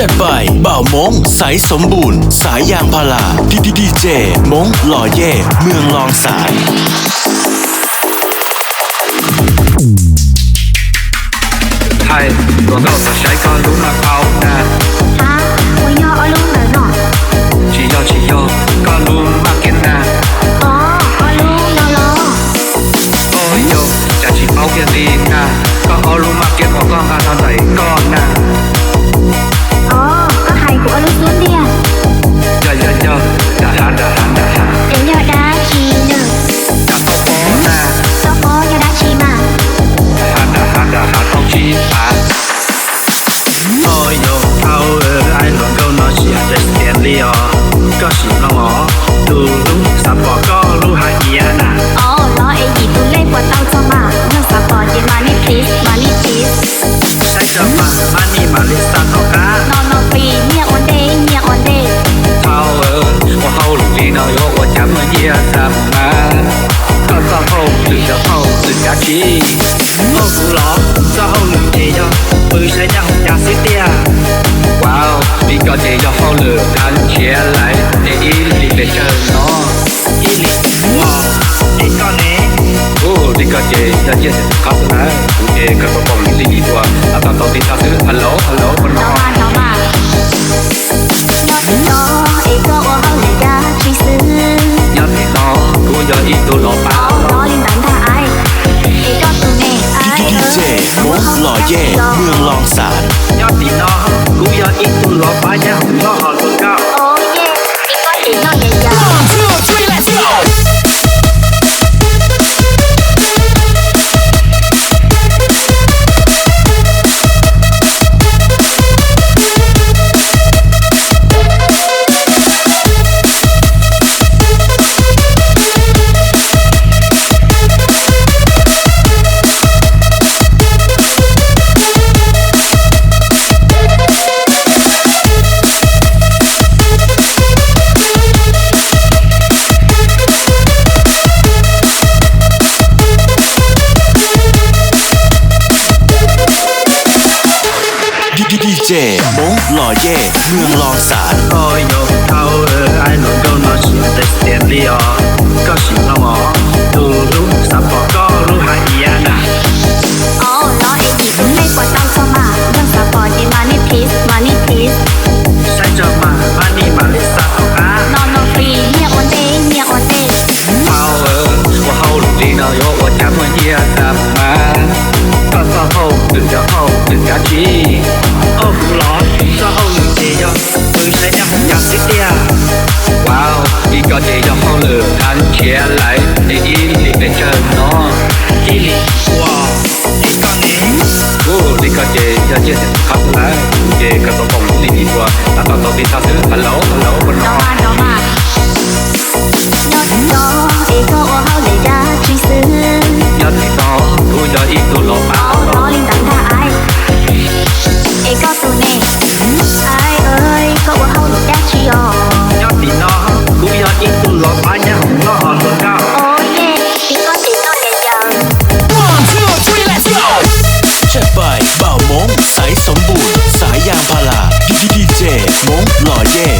Jack Bae, Npaum Hmoob, Xaiv Xov Npum, Xaiv Yaas Pha Las, D J Hmoob Los Yej, Mws Loos Xaav. Hais, tuaj nkauj tau saib koj lub maj qau na. Ha, puas yog ob lub ntawm no? Tsis yog, tsis yog, koj lub maj kiab na. Os, ob lub no los? Os yog, cas tsis paub kiag li na. Koj ob lub maj kiab uas koj nqa no ntawm koj na. Os, koj hais kuv ob lub xub ntiag. Yog, yog, yog, nram hav, nram hav, nram hav. Es yog dab tsi na? Cas tau pob na. Tau pob yog dab tsi mas? Nram hav, nram hav, nram hav, thauj tsib hav. Os yog, thauj, ai hluas nkauj no siab tiag tiag li os. Koj sim mloog os, tus hlub xav pom koj lub hais tias na. Os, los es yim tus lej puas tau txog mas? Yog xav pom ces money please, money please. Saib tso mas, money mam li xa tau qab. No no free, nyiaj ua ntej, nyiaj ua ntej. Thauj, ua hauj lwm li no yuav ua cas muaj nyiaj xa mus mas? Koj txoj hauj lwm yog hauj lwm dab tsi? Hauj kuv los, txoj hauj lwm ces yog pw saib nyab hoom cas xwb tiag. Wow, li ko ces yog hauj lwm dab tsi lawm es ib li pes tsawg no? Ib li ua, es koj ne? Ua li ko ces yog ciaj qab xwb na, kuv ces kawg tau pom ib li ua, tab tom tau tib tag xwb. Hello, hello, no no mas. Nyob tim no es koj ua hauj lwm dab tsi xwb? Nyob tim no kuv yog ib tug los pab. Los li ntawd ntag ai. Es koj tus ne? D J Hmoob Los Yej, Mws Loos Xaav. Nyob tim no kuv yog ib tug los pab nyab hoom noj hauj lwm nkauj. Os yej, es koj tim no yog yawg? D J Hmoob Los Yej, Mws Loos Xaav. Os yog, thauj, ai hluas nkauj no siab tiag tiag li os. Koj sim mloog os, tus hlub xav pom koj lub hais tias na. Os, los es yim tus lej puas tau txog mas? Yog xav pom ces money please, money please. Saib tso mas, money mam li xa tau qab. No no free, nyiaj ua ntej, nyiaj ua ntej. Thauj, ua hauj lwm li no yuav ua cas muaj nyiaj xa mus mas? Koj txoj hauj lwm yog hauj lwm dab tsi? Hauj kuv los, txoj hauj lwm ces yog pw saib nyab hoom cas xwb tiag. Wow, li ko ces yog hauj lwm dab tsi lawm es ib li pes tsawg no? Ib li ua, es koj ne? Ua li ko ces yog ciaj qab xwb na, kuv ces kawg tau pom ib li ua, tab tom tau tib tag xwb. Hello, hello, no no mas. Nyob tim no es koj ua hauj lwm dab tsi xwb? Nyob tim no kuv yog ib tug los pab. Los li ntawd ntag ai. Es koj tus ne? Ai, koj ua hauj lwm dab tsi os? Nyob tim no kuv yog ib tug los pab nyab hoom noj hauj lwm nkauj. Os yej, es koj tim no yog yawg? Jack Bae, Npaum Hmoob, Xaiv Xov Npum, Xaiv Yaas Pha Las, D J Hmoob Los Yej,